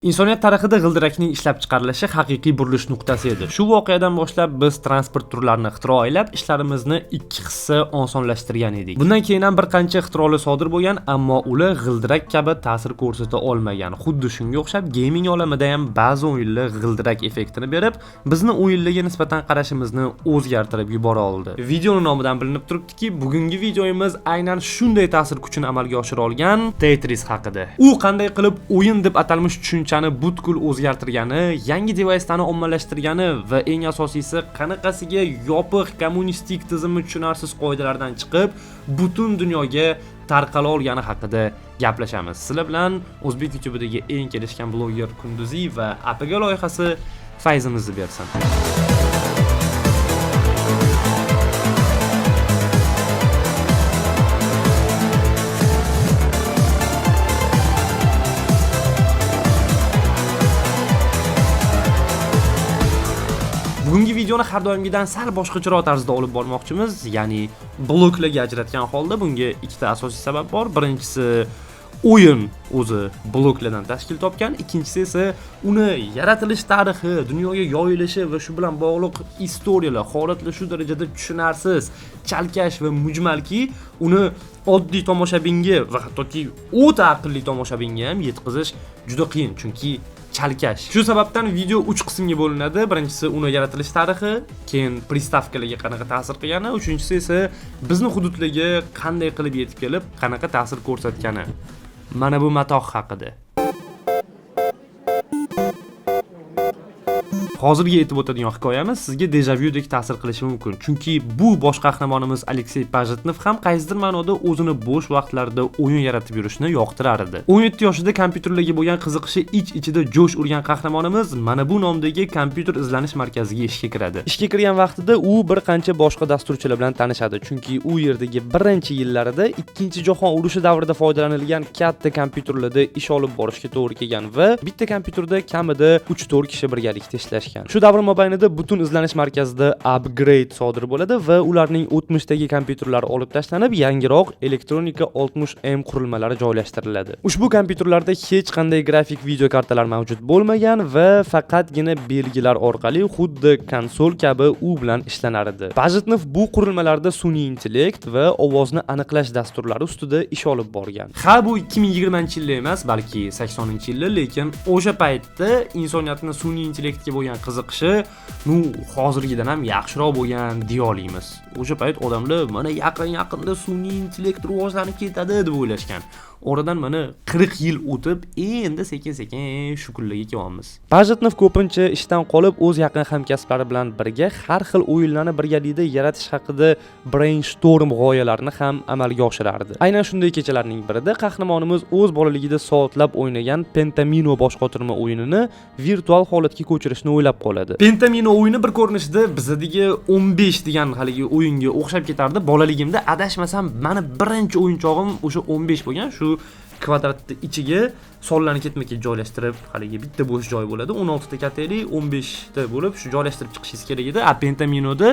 Insoniyat tarixida g'ildirakning ishlab chiqarilishi haqiqiy burilish nuqtasi edi. Shu voqeadan boshlab biz transport turlarini ixtiro aylab, ishlarimizni ikki hissa osonlashtirgan edik. Bundan keyin ham bir qancha ixtirolar sodir bo'lgan, ammo ular g'ildirak kabi ta'sir ko'rsata olmagan. Xuddi shunga o'xshab gaming olamida ham ba'zi o'yinlar g'ildirak effektini berib, bizni o'yinlarga nisbatan qarashimizni o'zgartirib yubora oldi. Videoni nomidan bilinib turibdiki, bugungi videomiz aynan shunday ta'sir kuchini amalga oshira olgan Tetris haqida. U qanday qilib o'yin deb atalmish tushunchani butkul o'zgartirgani, yangi devayslarni ommalashtirgani va eng asosiysi qanaqasiga yopiq kommunistik tizimni tushunarsiz qoidalardan chiqib, butun dunyoga tarqala olgani haqida gaplashamiz. Sizlar bilan o'zbek YouTube'idagi eng kelishgan bloger Kunduzi va APG loyihasi fayzimizni bersin. Bugungi videoni har doimgidan sal boshqacharoq tarzda olib bormoqchimiz, ya'ni bloklarga ajratgan holda. Bunga ikkita asosiy sabab bor. Birinchisi, o'yin o'zi bloklardan tashkil topgan, ikkinchisi esa uni yaratilish tarixi, dunyoga yoyilishi va shu bilan bog'liq istoriyalar, holatlar shu darajada tushunarsiz, chalkash va mujmalki, uni oddiy tomoshabinga va hattoki o'ta aqlli tomoshabinga ham yetkazish juda qiyin, chunki chalkash. Shu sababdan video 3 qismga bo'linadi. Birinchisi uni yaratilish tarixi, keyin pristavkalarga qanaqa ta'sir qilgani, uchinchisi esa bizni hududlarga qanday qilib yetib kelib, qanaqa ta'sir ko'rsatgani. Mana bu matoh haqida. Hozirgi aytib o'tadigan hikoyamiz sizga dejavyudek ta'sir qilishi mumkin. Chunki bu bosh qahramonimiz Aleksey Pajitnov ham qaysidir ma'noda o'zini bo'sh vaqtlarida o'yin yaratib yurishni yoqtirar edi. 17 yoshida kompyuterlarga bo'lgan qiziqishi ich-ichida jo'sh urgan qahramonimiz mana bu nomdagi kompyuter izlanish markaziga ishga kiradi. Ishga kirgan vaqtida u bir qancha boshqa dasturchilar bilan tanishadi, chunki u yerdagi birinchi yillarida 2-jahon urushi davrida foydalanilgan katta kompyuterlarda ish olib borishga to'g'ri kelgan va bitta kompyuterda kamida 3-4 kishi birgalikda ishlashgan. Shu davr mobaynida butun izlanish markazida upgrade sodir bo'ladi va ularning o'tmishdagi kompyuterlari olib tashlanib, yangiroq Elektronika 60M qurilmalari joylashtiriladi. Ushbu kompyuterlarda hech qanday grafik video kartalar mavjud bo'lmagan va faqatgina belgilar orqali xuddi konsol kabi u bilan ishlanar edi. Pajitnov bu qurilmalarda sun'iy intellekt va ovozni aniqlash dasturlari ustida ish olib borgan. Ha, bu 2020-yilda emas, balki 80-yilda, lekin o'sha paytda insoniyatni sun'iy intellektga bo'lgan qiziqishi, nu, hozirgidan ham yaxshiroq bo'lgan deya olamiz. O'sha payt odamlar mana yaqin-yaqinda sun'iy intellekt rivojlanib ketadi deb o'ylashgan. Oradan mana 40 yil o'tib, endi sekin-sekin shu kunlarga kelyapmiz. Pajitnov ko'pincha ishdan qolib, o'z yaqin hamkasblari bilan birga har xil o'yinlarni birgalikda yaratish haqida brainstorm g'oyalarini ham amalga oshirardi. Aynan shunday kechalarning birida qahramonimiz o'z bolaligida soatlab o'ynagan Pentamino boshqotirma o'yinini virtual holatga ko'chirishni o'ylab qoladi. Pentamino o'yini bir ko'rinishda bizadagi 15 degan haligi o'yinga o'xshab ketardi. Bolaligimda adashmasam, mani birinchi o'yinchog'im o'sha 15 bo'lgan. Shu kvadratni ichiga sonlarni ketma-ket joylashtirib, haligi bitta bo'sh joy bo'ladi. 16 ta katakli, 15 ta bo'lib shu joylashtirib chiqishingiz kerak edi. A Pentaminoda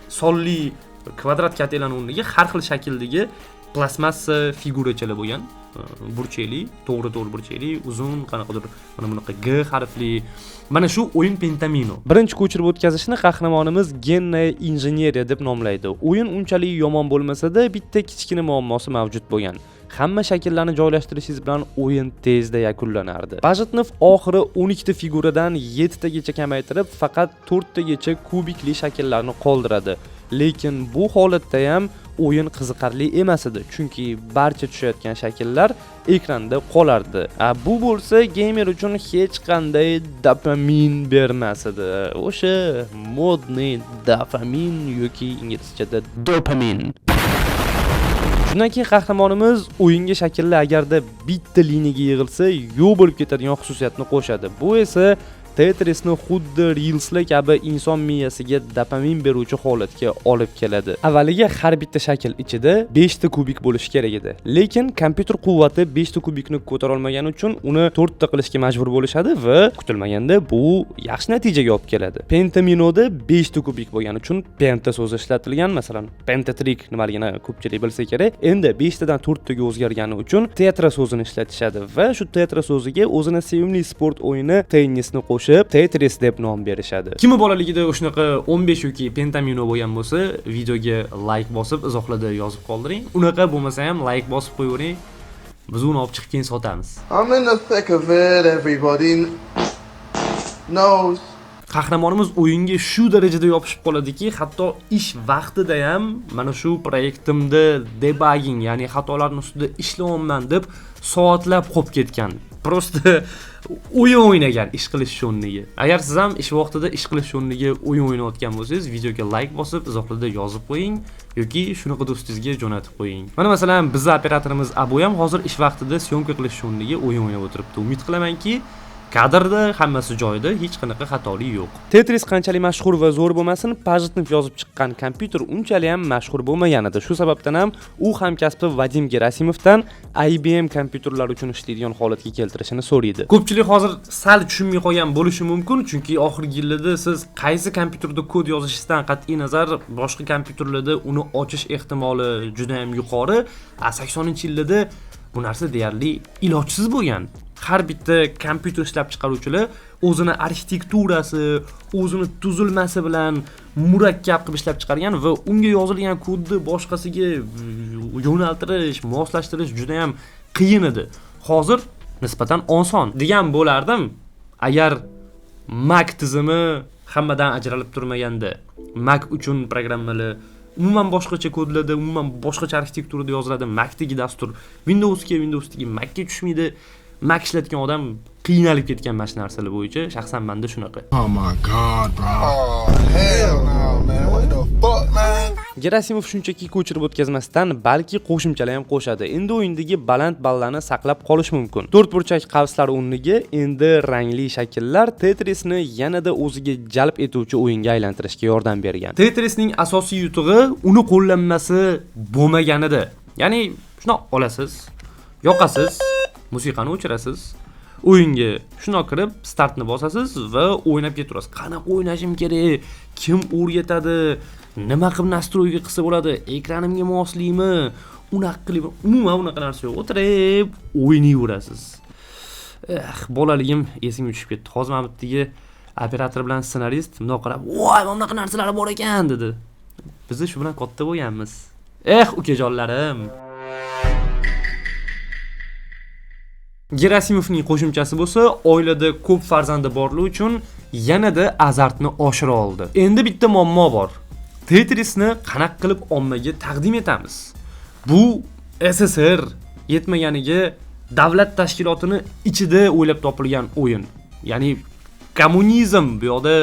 sonli kvadrat kataklarning o'rniga har xil shakldagi plastmassa figurachalar bo'lgan. Burchakli, to'g'ri to'g'ri burchakli, uzun, qanaqadir mana bunaqa G harfli. Mana shu o'yin Pentamino. Birinchi ko'chirib o'tkazishni qahramonimiz genная injeneriya deb nomlaydi. O'yin unchalik yomon bo'lmasa-da, bitta kichkina muammosi mavjud bo'lgan. Hamma shakllarni joylashtirishingiz bilan o'yin tezda yakunlanardi. Pajitnov oxiri 12 ta figuradan 7 tagacha kamaytirib, faqat 4 tagacha kubikli shakllarni qoldiradi. Lekin bu holatda ham o'yin qiziqarli emas edi, chunki barcha tushayotgan shakllar ekranda qolardi. A bu bo'lsa gamer uchun hech qanday dopamin bermas edi. O'sha модный dopamin yoki inglizchada dopamin. Shundan keyin qahramonimiz o'yinga shakllar agarda bitta liniyaga yig'ilsa, yo'q bo'lib ketadigan xususiyatni qo'shadi. Bu esa Tetrisni xuddi Reelslar kabi inson miyasiga dopamin beruvchi holatga olib keladi. Avvaliga har bitta shakl ichida 5 ta kubik bo'lishi kerak edi. Lekin kompyuter quvvati 5 ta kubikni ko'tara olmagani uchun uni 4 ta qilishga majbur bo'lishadi va kutilmaganda bu yaxshi natijaga olib keladi. Pentaminoda 5 ta kubik bo'lgani uchun penta so'zi ishlatilgan, masalan, pentatrik nimaligini ko'pchilik bilsa kerak. Endi 5 tadan 4 taga o'zgargani uchun tetra so'zini ishlatishadi va shu tetra so'ziga o'zini sevimli sport o'yini tennisni qo'shib Tetris deb nom berishadi. Kimi bolaligida shunaqa 15 yoki pentamino bo'lgan bo'lsa, videoga like bosib, izohlarda yozib qoldiring. Unaqa bo'lmasa ham like bosib qo'yavering. Biz uni olib chiqib keyin sotamiz. I'm in the thick of it, everybody knows. Qahramonimiz o'yinga shu darajada yopishib qoladiki, hatto ish vaqtida ham mana shu proyektimda debugging, ya'ni xatolarni ustida ishlayapman deb soatlab qolib ketgan. Просто o'yin o'ynagan ish qilish o'rniga. Agar siz ham ish vaqtida ish qilish o'rniga o'yin o'ynayotgan bo'lsangiz, videoga like bosib, izohlarda yozib qo'ying yoki shunaqa do'stingizga jo'natib qo'ying. Mana masalan, bizni operatorimiz Abu ham hozir ish vaqtida съёмка qilish o'rniga o'yin o'ynab o'tiribdi. Umid qilamanki, kadrda hammasi joyida, hech qanaqa xatolik yo'q. Tetris qanchalik mashhur va zo'r bo'lmasin, Pajitnov yozib chiqqan kompyuter unchalik ham mashhur bo'lmagan edi. Shu sababdan ham u hamkasbi Vadim Gerasimovdan IBM kompyuterlari uchun ishlaydigan holatga keltirishini so'raydi. Ko'pchilik hozir sal tushunmay qolgan bo'lishi mumkin, chunki oxirgi yillarda siz qaysi kompyuterda kod yozishingizdan qat'iy nazar boshqa kompyuterlarda uni ochish ehtimoli juda ham yuqori. A 80-yillarda bu narsa deyarli ilojsiz bo'lgan. Har bitta kompyuter ishlab chiqaruvchilar o'zini arxitekturasi, o'zini tuzilmasi bilan murakkab qilib ishlab chiqargan va unga yozilgan kodni boshqasiga yo'naltirish, moslashtirish juda ham qiyin edi. Hozir nisbatan oson degan bo'lardim, agar Mac tizimi hammadan ajralib turmaganda. Mac uchun programmalar umuman boshqacha kodlarda, umuman boshqacha arxitekturada yoziladi. Macdagi dastur Windowsga, Windowsdagi Macga tushmaydi. Mac ishlatgan odam qiynalib ketgan mana shu narsalar bo'yicha, shaxsan menda shunaqa. Oh my God, bro. Oh, hell no, man. What the fuck, man? Gerasimov shunchaki ko'chirib o'tkazmasdan, balki qo'shimchalar ham qo'shadi. Endi o'yindagi baland ballarni saqlab qolish mumkin. To'rtburchak qavslar o'rniga endi rangli shakllar Tetrisni yanada o'ziga jalb etuvchi o'yinga aylantirishga yordam bergan. Tetrisning asosiy yutug'i uni qo'llanmasi bo'lmaganida. Ya'ni shundoq olasiz, yoqasiz, musiqani o'chirasiz, o'yinga shundoq kirib startni bosasiz va o'ynab ketaverasiz. Qanaqa o'ynashim kerak, kim o'rgatadi, nima qilib настройка qilsa bo'ladi, ekranimga moslimi, unaqa qilib, umuman unaqa narsa yo'q. O'tirib o'ynayverasiz. Eh, bolaligim esimga tushib ketdi. Hozir mana bu yerdagi operator bilan ssenarist bundoq qarab, "Voy, mana bunaqa narsalar bor ekan" dedi. Biz shu bilan katta bo'lganmiz. Eh, ukajonlarim. Gerasimovning qo'shimchasi bo'lsa, oilada ko'p farzandi borligi uchun yanada azartni oshira oldi. Endi bitta muammo bor. Tetrisni qanaqa qilib ommaga taqdim etamiz? Bu SSR yetmaganiga davlat tashkilotini ichida o'ylab topilgan o'yin. Ya'ni kommunizm, bu yoqda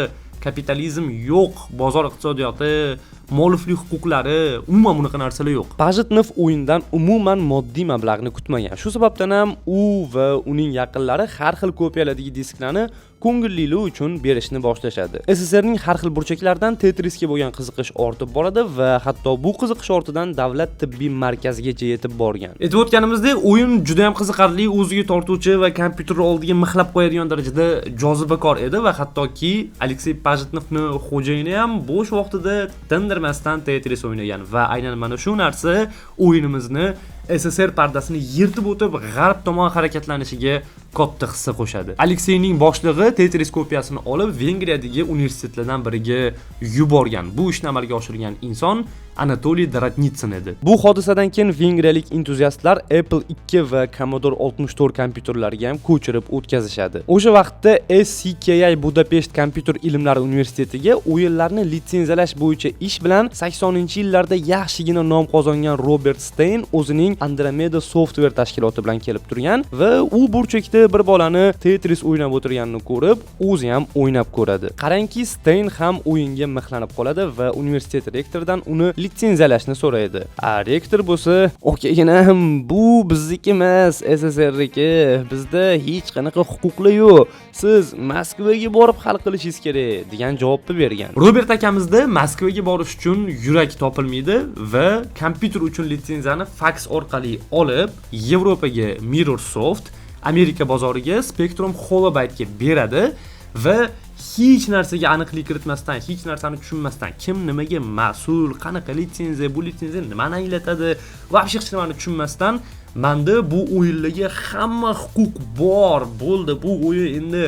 kapitalizm yo'q, bozor iqtisodiyoti, mualliflik huquqlari, umuman bunaqa narsalar yo'q. Pajitnov o'yindan umuman moddiy mablag'ni kutmagan. Shu sababdan ham u va uning yaqinlari har xil kopiyalardagi disklarni ko'ngillilik uchun berishni boshlashadi. SSRning har xil burchaklaridan Tetrisga bo'lgan qiziqish ortib boradi va hatto bu qiziqish ortidan davlat tibbiy markazigacha yetib borgan. Aytib o'tganimizdek, o'yin juda ham qiziqarli, o'ziga tortuvchi va kompyuter oldiga mixlab qo'yadigan darajada jozibakor edi va hattoki Aleksey Pajitnovni xo'jayini ham bo'sh vaqtida tindirmasdan Tetris o'ynagan va aynan mana shu narsa o'yinimizni SSR pardasini yirtib o'tib g'arb tomon harakatlanishiga katta hissa qo'shadi. Alekseyning boshlig'i Tetris kopiyasini olib Vengriyadagi universitetlardan biriga yuborgan. Bu ishni amalga oshirgan inson Anatoliy Dorodnitsin edi. Bu hodisadan keyin vengriyalik entuziastlar Apple 2 va Commodore 64 kompyuterlariga ham ko'chirib o'tkazishadi. O'sha vaqtda SCKI Budapesht kompyuter ilmlari universitetiga o'yinlarni litsenziyalash bo'yicha ish bilan 80-yillarda yaxshigina nom qozongan Robert Stein o'zining Andromeda Software tashkiloti bilan kelib turgan va u burchakda bir bolani Tetris o'ynab o'tirganini ko'rib, o'zi ham o'ynab ko'radi. Qarangki, Stein ham o'yinga mixlanib qoladi va universitet rektoridan uni litsenziyalashni so'raydi. A rektor bo'lsa, "Okaginam, bu bizniki emas, SSRniki. Bizda hech qanaqa huquqlar yo'q. Siz Moskvaga borib hal qilishingiz kerak" degan javobni bergan. Robert akamizda Moskvaga borish uchun yurak topilmaydi va kompyuter uchun litsenziyani faks orqali olib, Yevropaga Mirrorsoft, Amerika bozoriga Spectrum Holobyte'ga beradi va hech narsaga aniqlik kiritmasdan, hech narsani tushunmasdan, kim nimaga mas'ul, qanaqa litsenziya, bu litsenziya nimani anglatadi, вообще hech nimani tushunmasdan, manda bu o'yinlarga hamma huquq bor, bo'ldi, bu o'yin endi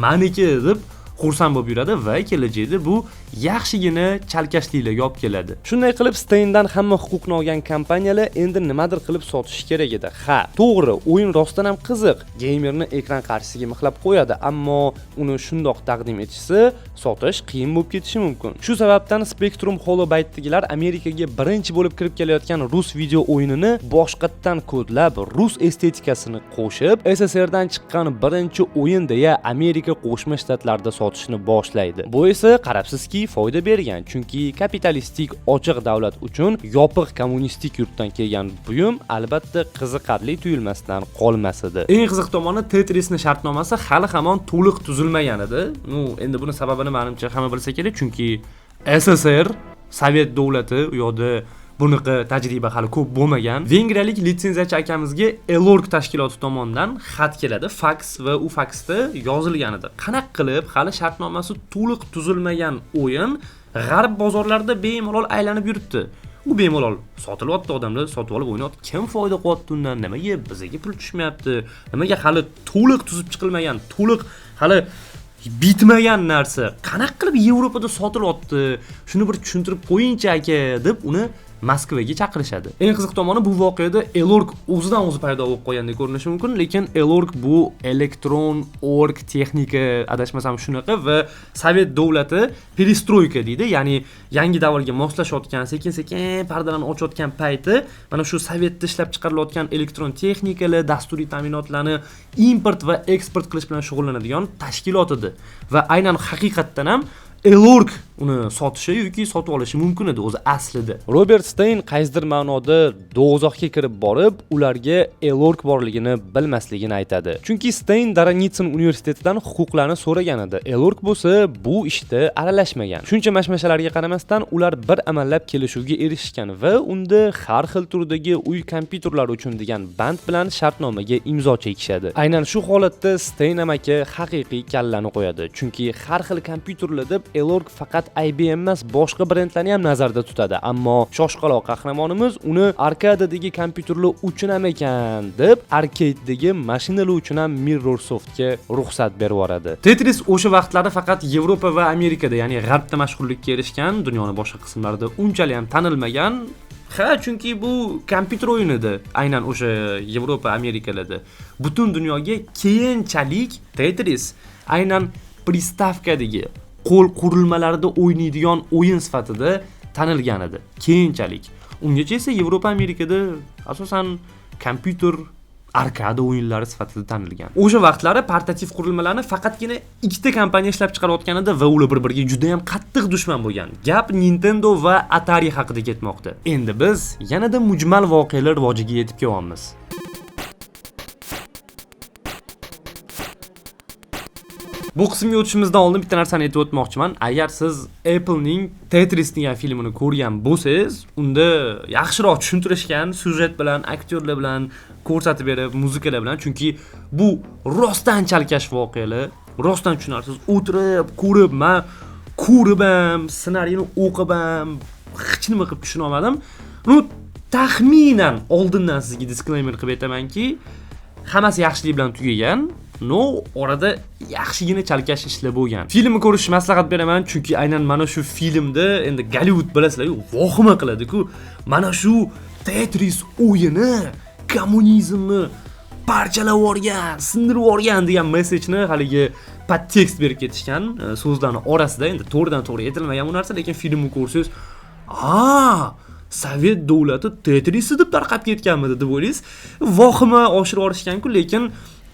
maniki deb xursand bo'lib yuradi va kelajakda bu yaxshigina chalkashliklarga olib keladi. Shunday qilib, Steyndan hamma huquqni olgan kompaniyalar endi nimadir qilib sotish kerak edi. Ha, to'g'ri, o'yin rostdan ham qiziq. Geymerni ekran qarshisiga mixlab qo'yadi, ammo uni shundoq taqdim etishsa, sotish qiyin bo'lib ketishi mumkin. Shu sababdan Spectrum Holobyte'dagilar Amerikaga birinchi bo'lib kirib kelayotgan rus video o'yinini boshqatdan kodlab, rus estetikasini qo'shib, SSRdan chiqqan birinchi o'yin deya Amerika Qo'shma Shtatlarida sotishni boshlaydi. Bu esa qarabsizki foyda bergan, chunki kapitalistik ochiq davlat uchun yopiq kommunistik yurtdan kelgan buyum albatta qiziqarli tuyulmasdan qolmas edi. Eng qiziq tomoni, Tetrisni shartnomasi hali hamon to'liq tuzilmagan edi. Ну, endi buni sababini menimcha hamma bilsa kerak, chunki SSR, Sovet davlati, u yoqda bunaqa tajriba hali ko'p bo'lmagan. Vengriyalik litsenziyachi akamizga Elorg tashkiloti tomonidan xat keladi, faks, va u faksda yozilgan edi: Qanaqa qilib hali shartnomasi to'liq tuzilmagan o'yin g'arb bozorlarida bemalol aylanib yuribdi? U bemalol sotilyapti, odamlar sotib olib o'ynayapti. Kim foyda qilyapti undan? Nimaga bizga pul tushmayapti? Nimaga hali to'liq tuzib chiqilmagan, to'liq hali bitmagan narsa qanaqa qilib Yevropada sotilyapti? Shuni bir tushuntirib qo'yingchi, aka, deb uni Moskvaga chaqirishadi. Eng qiziq tomoni, bu voqeada Elorg o'zidan o'zi paydo bo'lib qolgandek ko'rinishi mumkin, lekin Elorg bu elektron org texnika, adashmasam shunaqa, va Sovet davlati perestroyka deydi, ya'ni yangi davrga moslashayotgan, sekin sekin pardalarni ochayotgan payti mana shu Sovetda ishlab chiqarilayotgan elektron texnikalar, dasturiy ta'minotlarni import va eksport qilish bilan shug'ullanadigan tashkilot edi va aynan haqiqatdan ham Elorg uni sotishi yoki sotib olishi mumkin edi o'zi aslida. Robert Steyn qaysidir ma'noda do'zaxga kirib borib, ularga Elorg borligini bilmasligini aytadi. Chunki Steyn Doronitsin universitetidan huquqlarni so'ragan edi. Elorg bo'lsa bu ishda aralashmagan. Shuncha mashmashalarga qaramasdan, ular bir amallab kelishuvga erishishgan va unda har xil turdagi uy kompyuterlari uchun degan band bilan shartnomaga imzo chekishadi. Aynan shu holatda Steyn amaki haqiqiy kallani qo'yadi. Chunki har xil kompyuterlar deb Elorg faqat IBM emas, boshqa brendlarni ham nazarda tutadi. Ammo shoshqaloq qahramonimiz uni arkadadagi kompyuterlar uchun ham ekan deb, arcadedagi mashinalar uchun ham Mirrorsoftga ruxsat berib yuboradi. Tetris o'sha vaqtlari faqat Yevropa va Amerikada, ya'ni g'arbda mashhurlikka erishgan, dunyoni boshqa qismlarida unchalik ham tanilmagan. Ha, chunki bu kompyuter o'yini edi. Aynan o'sha Yevropa, Amerikalarda. Butun dunyoga keyinchalik Tetris aynan приставка dagi qo'l qurilmalarida o'ynaydigan o'yin sifatida tanilgan edi. Keyinchalik. Ungacha esa Yevropa, Amerikada asosan kompyuter arkada o'yinlari sifatida tanilgan. O'sha vaqtlari portativ qurilmalarni faqatgina ikkita kompaniya ishlab chiqarayotgan edi va ular bir-biriga juda ham qattiq dushman bo'lgan. Gap Nintendo va Atari haqida ketmoqda. Endi biz yanada mujmal voqealar rivojiga yetib kelyapmiz. Bu qismga o'tishimizdan oldin bitta narsani aytib o'tmoqchiman. Agar siz Applening Tetris degan filmini ko'rgan bo'lsangiz, unda yaxshiroq tushuntirishgan, syujet bilan, aktyorlar bilan ko'rsatib berib, muzikalar bilan, chunki bu rostdan chalkash voqealar, rostdan tushunarsiz. O'tirib, ko'rib, men ko'rib ham, ssenariyni o'qib ham hech nima qilib tushuna olmadim. Ну, taxminan oldindan sizga disclaimer qilib aytamanki, hammasi yaxshilik bilan tugagan. Но, orada yaxshigina chalkash ishlar bo'lgan. Filmni ko'rishni maslahat beraman, chunki aynan mana shu filmda, endi Gollivud bilasizlar-ku, vohima qiladi-ku. Mana shu Tetris o'yini kommunizmni parchalab yuborgan, sindirib yuborgan degan messageni haligi podtekst berib ketishgan so'zlarni orasida, endi to'g'ridan to'g'ri aytilmagan bu narsa, lekin filmni ko'rsangiz, "A, Sovet davlati Tetris deb tarqab ketganmidi?" deb o'ylaysiz. Vohima oshirib yuborishgan-ku, lekin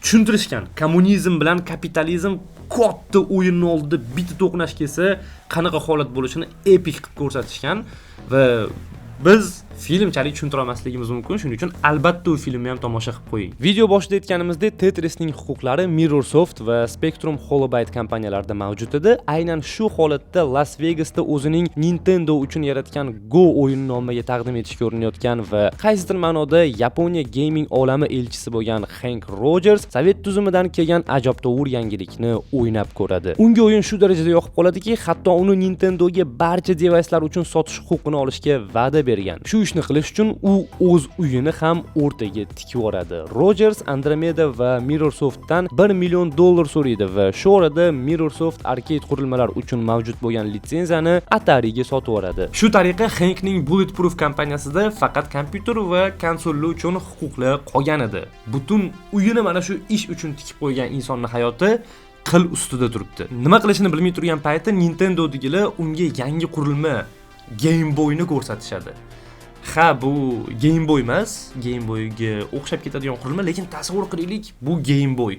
Tushuntirishgan, kommunizm bilan kapitalizm katta o'yinni oldida bitta to'qnash kelsa, qanaqa holat bo'lishini epik qilib ko'rsatishgan va biz filmchalik tushuntira olmasligimiz mumkin. Shuning uchun albatta u filmni ham tomosha qilib qo'ying. Video boshida aytganimizdek, Tetrisning huquqlari Mirrorsoft va Spectrum Holobyte kompaniyalarida mavjud edi. Aynan shu holatda Las Vegasda o'zining Nintendo uchun yaratgan Go o'yinini ommaga taqdim etishga urinayotgan va qaysidir ma'noda Yaponiya gaming olami elchisi bo'lgan Hank Rogers Sovet tuzumidan kelgan ajabtovur yangilikni o'ynab ko'radi. Unga o'yin shu darajada yoqib qoladiki, hatto uni Nintendoga barcha devayslar uchun sotish huquqini olishga va'da bergan. Shu ishni qilish uchun u o'z uyini ham o'rtaga tikib yuboradi. Rogers Andromeda va Mirrorsoftdan 1 million dollar so'raydi va shu orada Mirrorsoft arcade qurilmalar uchun mavjud bo'lgan litsenziyani Atariga sotib yuboradi. Shu tariqa Hankning Bulletproof kompaniyasida faqat kompyuter va konsollar uchun huquqlar qolgan edi. Butun uyini mana shu ish uchun tikib qo'ygan insonning hayoti qil ustida turibdi. Nima qilishini bilmay turgan payti Nintendo'dagilar unga yangi qurilma Game Boyni ko'rsatishadi. Ha, bu Game Boy emas, Game Boyga o'xshab ketadigan qurilma, lekin tasavvur qilaylik, bu Game Boy.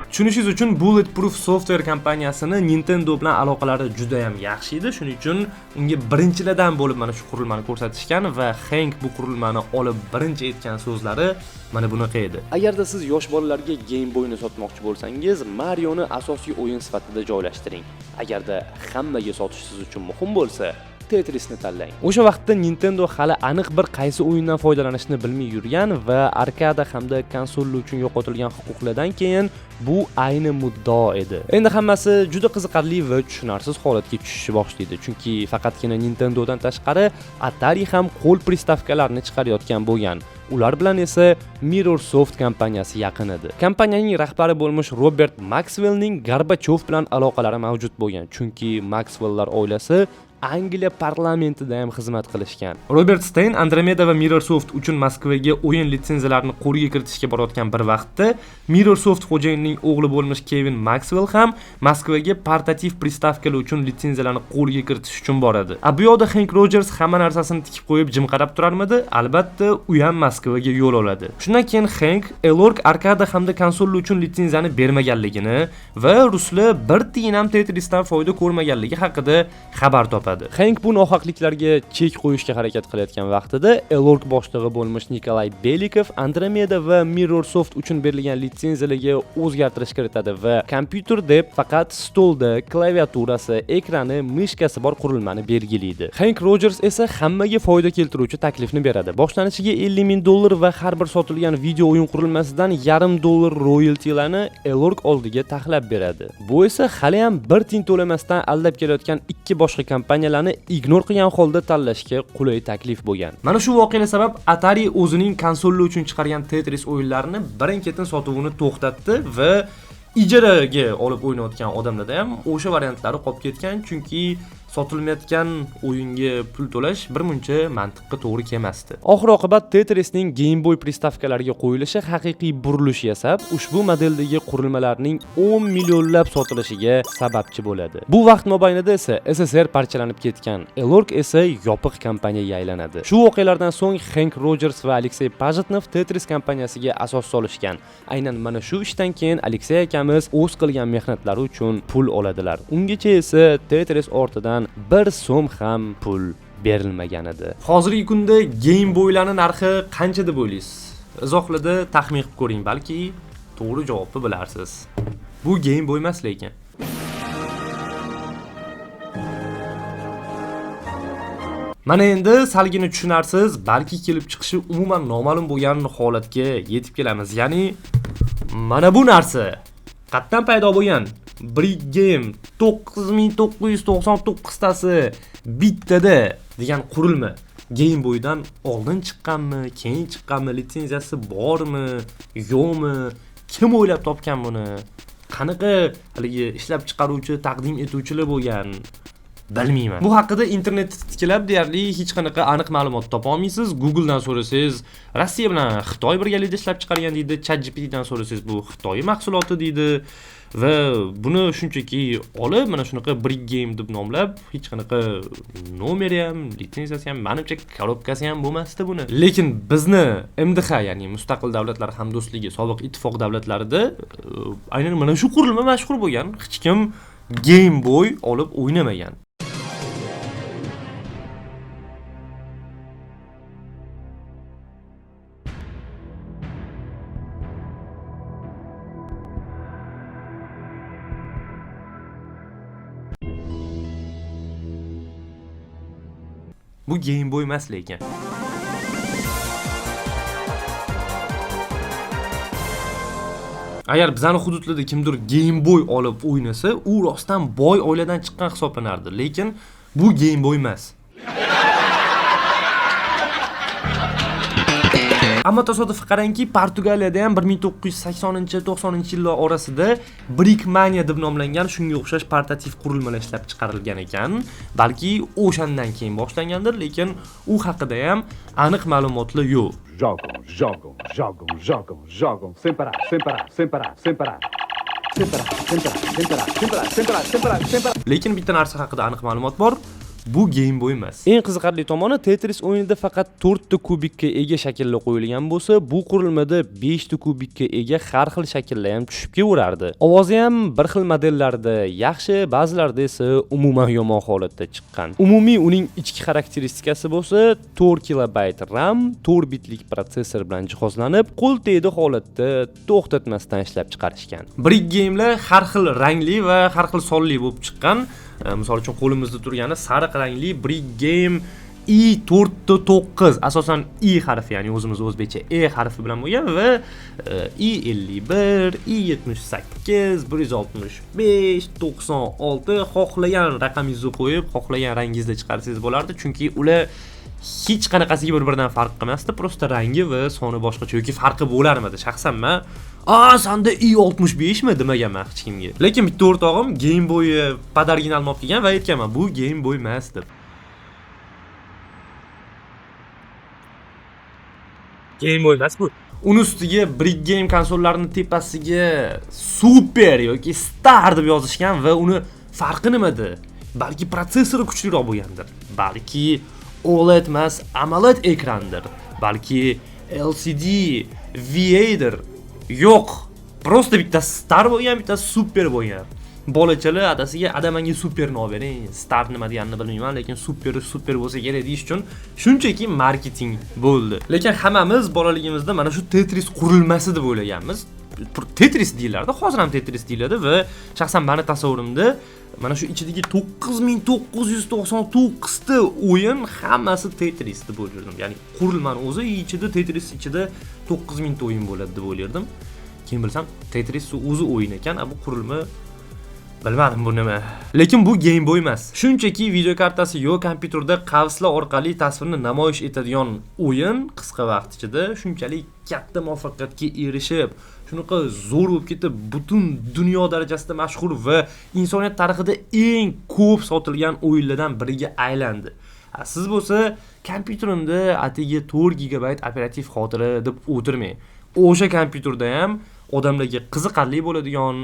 Tushunishingiz uchun, Bulletproof Software kompaniyasini Nintendo bilan aloqalari juda ham yaxshi edi. Shuning uchun unga birinchilardan bo'lib mana shu qurilmani ko'rsatishgan va Hank bu qurilmani olib birinchi aytgan so'zlari mana bunaqa edi: "Agarda siz yosh bolalarga Game Boyni sotmoqchi bo'lsangiz, Marioni asosiy o'yin sifatida joylashtiring. Agarda hammaga sotish siz uchun muhim bo'lsa, Tetrisni tanlang." O'sha vaqtda Nintendo hali aniq bir qaysi o'yindan foydalanishni bilmay yurgan va arkada hamda konsollar uchun yo'qotilgan huquqlardan keyin bu ayni muddao edi. Endi hammasi juda qiziqarli va tushunarsiz holatga tushishni boshlaydi, chunki faqatgina Nintendodan tashqari Atari ham qo'l pristavkalarini chiqarayotgan bo'lgan. Ular bilan esa Mirrorsoft kompaniyasi yaqin edi. Kompaniyaning rahbari bo'lmish Robert Makswellning Gorbachov bilan aloqalari mavjud bo'lgan, chunki Makswelllar oilasi Angliya parlamentida ham xizmat qilishgan. Robert Stein Andromeda va Mirrorsoft uchun Moskvaga o'yin litsenziyalarini qo'lga kiritishga borayotgan bir vaqtda Mirrorsoft xo'jayinining o'g'li bo'lmish Kevin Makswell ham Moskvaga portativ pristavkalar uchun litsenziyalarni qo'lga kiritish uchun boradi. A bu yoqda Hank Rogers hamma narsasini tikib qo'yib jim qarab turarmidi? Albatta, u ham Moskvaga yo'l oladi. Shundan keyin Hank Elorg arkada hamda konsollar uchun litsenziyani bermaganligini va ruslar bir tiyin ham Tetrisdan foyda ko'rmaganligi haqida xabar topadi. Hank bu nohaqliklarga chek qo'yishga harakat qilayotgan vaqtida Elorg boshlig'i bo'lmish Nikolay Belikov Andromeda va Mirrorsoft uchun berilgan litsenziyalarga o'zgartirish kiritadi va kompyuter deb faqat stolda klaviaturasi, ekrani, мышка si bor qurilmani belgilaydi. Hank Rogers esa hammaga foyda keltiruvchi taklifni beradi. Boshlanishiga 50 ming dollar va har bir sotilgan video o'yin qurilmasidan yarim dollar royaltilarni Elorg oldiga taxlab beradi. Bu esa hali ham bir tiyin to'lamasdan aldab kelayotgan ikki boshqa kompaniyalarni ignor qilgan holda tanlashga qulay taklif bo'lgan. Mana shu voqealar sabab Atari o'zining konsollar uchun chiqargan Tetris o'yinlarini birin-ketin sotuvini to'xtatdi va ijaraga olib o'ynayotgan odamlarda ham o'sha variantlari qolib ketgan, chunki sotilmayotgan o'yinga pul to'lash birmuncha mantiqqa to'g'ri kelmasdi. Oxir oqibat Tetrisning Game Boy pristavkalariga qo'yilishi haqiqiy burilish yasab, ushbu modeldagi qurilmalarning 10 millionlab sotilishiga sababchi bo'ladi. Bu vaqt mobaynida esa SSSR parchalanib ketgan, Elorg esa yopiq kompaniyaga aylanadi. Shu voqealardan so'ng Hank Rogers va Aleksey Pajitnov Tetris kompaniyasiga asos solishgan. Aynan mana shu ishdan keyin Aleksey akamiz o'z qilgan mehnatlari uchun pul oladilar. Ungacha esa Tetris ortidan bir so'm ham pul berilmagan edi. Hozirgi kunda Game Boylarning narxi qancha deb o'ylaysiz? Izohlarda taxmin qilib ko'ring, balki to'g'ri javobni bilarsiz. Bu Game Boy emas lekin. Mana endi salgina tushunarsiz, balki kelib chiqishi umuman noma'lum bo'lgan holatga yetib kelamiz. Ya'ni mana bu narsa qayerdan paydo bo'lgan? Brick Game 9999 tasi bittada degan qurilma Game Boydan oldin chiqqanmi, keyin chiqqanmi, litsenziyasi bormi, yo'qmi? Kim o'ylab topgan buni? Qanaqa haligi ishlab chiqaruvchi, taqdim etuvchilar bo'lgan? Bilmayman. Bu haqida internetda titkilab deyarli hech qanaqa aniq ma'lumot topa olmaysiz. Google'dan so'rasangiz, Rossiya bilan Xitoy birgalikda ishlab chiqargan deydi. ChatGPTdan so'rasangiz, bu Xitoy mahsuloti deydi. Va buni shunchaki olib, mana shunaqa Brick Game deb nomlab, hech qanaqa nomeri ham, litsenziyasi ham, manimcha korobkasi ham bo'lmasdi buni. Lekin bizni MDH, ya'ni Mustaqil Davlatlar Hamdo'stligi sobiq ittifoq davlatlarida aynan mana shu qurilma mashhur bo'lgan. Hech kim Game Boy olib o'ynamagan. Bu Game Boy emas lekin. Agar bizani hududlarda kimdir Game Boy olib o'ynasa, u rostdan boy oiladan chiqqan hisoblanardi. Lekin bu Game Boy emas. Ammo tasodif qarangki, Portugaliyada ham 1980-90 yillar orasida Brickmania deb nomlangan shunga o'xshash portativ qurilmalar ishlab chiqarilgan ekan. Balki o'shandan keyin boshlangandir, lekin u haqida ham aniq ma'lumotlar yo'q. Jogam, jogam, jogam, jogam, jogam, sem parar, sem parar, sem parar, sem parar. Sem parar, sem parar, sem parar, sem parar, sem parar, sem parar, sem parar. Lekin bitta narsa haqida aniq ma'lumot bor. Bu Game Boy emas. Eng qiziqarli tomoni, Tetris o'yinida faqat 4 ta kubikka ega shakllar qo'yilgan bo'lsa, bu qurilmada 5 ta kubikka ega har xil shakllar ham tushib kelaverardi. Ovozi ham bir xil modellarda yaxshi, ba'zilarida esa umuman yomon holatda chiqqan. Umumiy uning ichki xarakteristikasi bo'lsa, 4 kilobayt RAM, 4 bitlik protsessor bilan jihozlanib, qo'l tegdi holatda to'xtatmasdan ishlab chiqarishgan. Brick Game'lar har xil rangli va har xil sonli bo'lib chiqqan. Misol uchun, qo'limizda turgani sariq rangli Brick Game I 4.9, asosan I harfi, ya'ni o'zimiz o'zbekcha E harfi bilan bo'lgan va I 51, I 78, 165, 96, xohlagan raqamingizni qo'yib, xohlagan rangingizda chiqarsangiz bo'lardi, chunki ular hech qanaqasiga bir-biridan farq qilmasdi, просто rangi va soni boshqacha yoki farqi bo'larmidi. Shaxsan man "A, sanda I 65 mi?" demaganman hech kimga. Lekin bitta o'rtog'im Game Boy подарок ini olib kelgan va aytganman, bu Game Boy emas deb. Game Boy emas bu. Uni ustiga Brick Game konsollarini tepasiga Super yoki Star deb yozishgan va uni farqi nimada? Balki protsessori kuchliroq bo'lgandir. Balki OLED emas, AMOLED ekrandir. Balki LCD VAdir. Yo'q. Просто bitta Star bo'lgan, bitta Super bo'lgan. Bolachalar adasiga, "Ada, menga Superni olib bering. Star nima deganini bilmayman, lekin Super super bo'lsa kerak" deyish uchun shunchaki marketing bo'ldi. Lekin hammamiz bolaligimizda mana shu Tetris qurilmasi deb o'ylaganmiz. Tetris deyilardi, hozir ham Tetris deyiladi va shaxsan mani tasavvurimda mana shu ichidagi 9999 ta o'yin hammasi Tetris deb o'ylardim. Ya'ni qurilmani o'zi ichida Tetris ichida 9000 ta o'yin bo'ladi deb o'ylardim. Keyin bilsam, Tetris o'zi o'yin ekan, a bu qurilma, bilmadim bu nima. Lekin bu Game Boy emas. Shunchaki video kartasi yo'q kompyuterda qavslar orqali tasvirni namoyish etadigan o'yin qisqa vaqt ichida shunchalik katta muvaffaqiyatga erishib, shunaqa zo'r bo'lib ketib, butun dunyo darajasida mashhur va insoniyat tarixida eng ko'p sotilgan o'yinlardan biriga aylandi. A siz bo'lsa kompyuterimda atigi 4 gigabayt operativ xotira deb o'tirmang. O'sha kompyuterda ham odamlarga qiziqarli bo'ladigan,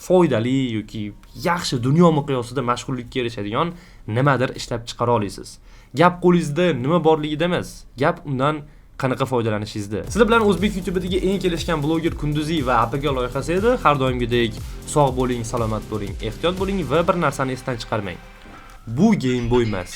foydali yoki yaxshi, dunyo miqyosida mashhurlikka erishadigan nimadir ishlab chiqara olasiz. Gap qo'lingizda nima borligida emas, gap undan qanaqa foydalanishingizda. Sizlar bilan o'zbek YouTube'idagi eng kelishgan bloger Kunduziy va APK loyihasi edi. Har doimgidek sog' bo'ling, salomat bo'ling, ehtiyot bo'ling va bir narsani esdan chiqarmang. Bu Game Boy emas.